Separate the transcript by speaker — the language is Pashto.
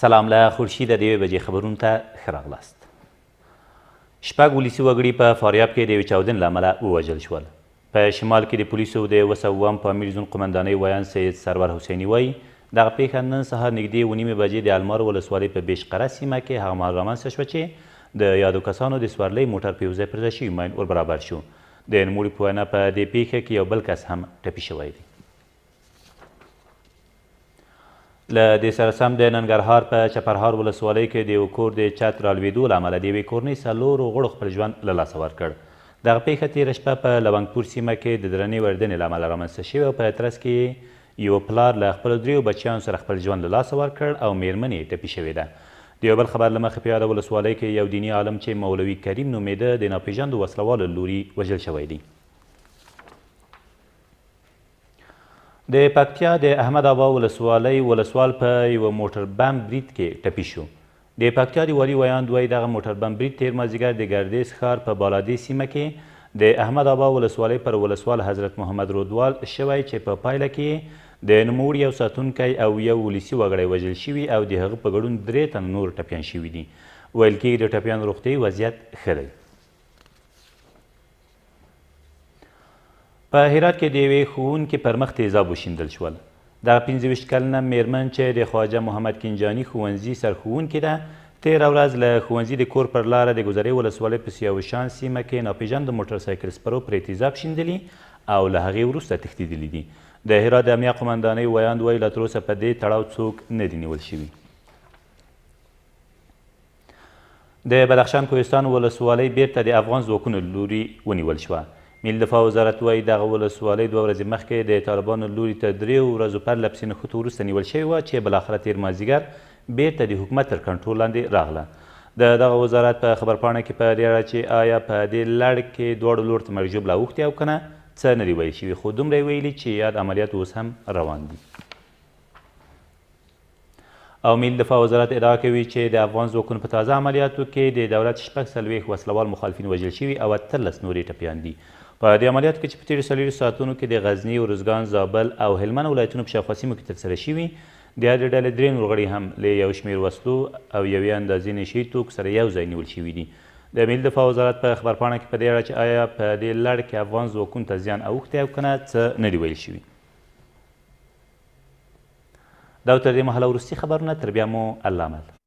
Speaker 1: سلام له خورشیده د یوې بجې خبرونو ته ښه راغلاست. شپږ ولسي وګړي په فاریاب کې د یوې چاودنې له امله ووژل شول. په شمال کې د پولیسو د 707 پامیر زون قومندانۍ ویاند سید سرور حسیني وایي، دغه پېښه نن سهار نږدې اوه نیمې بجې د المار ولسوالۍ په بیش قره سیمه کې هغه مهال رامنځته شوه چې د یادو کسانو د سورلۍ موټر په یو ځای پرځای شوي ماین وربرابر شو. د نوموړي په وینا په دې پېښه کې یو بل کس هم ټپي شوی دی. له دې سره سم د ننګرهار په چپرهار ولسوالۍ کې د یو کور د چت رالوېدو له امله د یوې کورنۍ څلورو غړو خپل ژوند له لاسه ورکړ. دغه پېښه تېره شپه په لونګپور سیمه کې د درنې وردنې له امله رامنځته شوې او په ترڅ کې یې یوه پلار له خپلو دریو بچیانو سره خپل ژوند له لاسه ورکړ او مېرمن یې ټپي شوې ده. د یو بل خبر له مخې په یاده ولسوالۍ کې یو دیني عالم چې مولوي کریم نومېده د ناپېژاندو وسلهوالو له لوري وژل شوی دی. د پکتیا د احمد آبا ولسوالۍ ولسوال په یوه موټر بم برید کې ټپي شو. د پکتیا د والي ویاند وایي دغه موټر بم برید تېر مازدیګر د ګردېز ښار په بالادې سیمه کې د احمد آبا ولسوالۍ پر ولسوال حضرت محمد رودوال شوی چې په پایله کې یې د نوموړي یو ساتونکی او یو ولسي وګړی وژل شوي او د هغه په ګډون درې تنه نور ټپیان شوي دي. ویل کېږي د ټپیانو روغتیايي وضعیت ښه دی. په هرات کې د یوې ښوونکې پر مخ تیزاب وشیندل شول. دغه 25 کلنه میرمن چې د خواجه محمد کینجاني ښوونځي سرښوونکې ده، تېره ورځ له ښوونځي د کور پر لاره د ګذرې ولسوالۍ په سیاوشان سیمه کې ناپېژاندو موټرسایکل سپرو پرې تیزاب شیندلي او له هغې وروسته تښتېدلي دي. د هرات د امنیه قومندانۍ ویاند وایي، لا تر اوسه په دې تړاو څوک نه دي نیول شوي. د بدخشان کوهستان ولسوالۍ بیرته د افغان ځواکونو له لوري ونیول شوه. ملي دفاع وزارت وایي دغه ولسوالۍ دوه ورځې مخکې د طالبانو له لوري تر دریو ورځو پرلپسې نښتو وروسته نیول شوې وه چې بالاخره تېر مازدیګر بیرته د حکومت تر کنټرول لاندې راغله. د دغه وزارت په خبرپاڼه کې په دې اړه چې آیا په دې لړ کې دواړو لورو ته مرګ ژوبله اوښتې او که نه څه نه دي ویل شوي خو دومره یې ویلي چې یاد عملیات اوس هم روان دي. او ملي دفاع وزارت ادعا کوي چې د افغان ځواکونو په تازه عملیاتو کې د دولت 46 وسلوال مخالفین وژل شوي او 18 نور یې ټپیان دي. په دې عملیاتو کې چې په تېرو 24 ساعتونو کې د غزني، ارزګان، زابل او هلمند ولایتونو په شاوخوا سیمو کې ترسره شوي، د یادې ډلې درې نور غړي هم له یو شمېر وسلو او یوې اندازې نشه یي توکو سره یو ځای نیول شوي دي. د ملي دفاع وزارت په خبرپاڼه کې په دې اړه چې آیا په دې لړ کې افغان ځواکونو ته زیان اوښتی او که نه څه نه دي ویل شوي. دا تر دې مهاله وروستي خبرونه، تر بیا مو الله مل.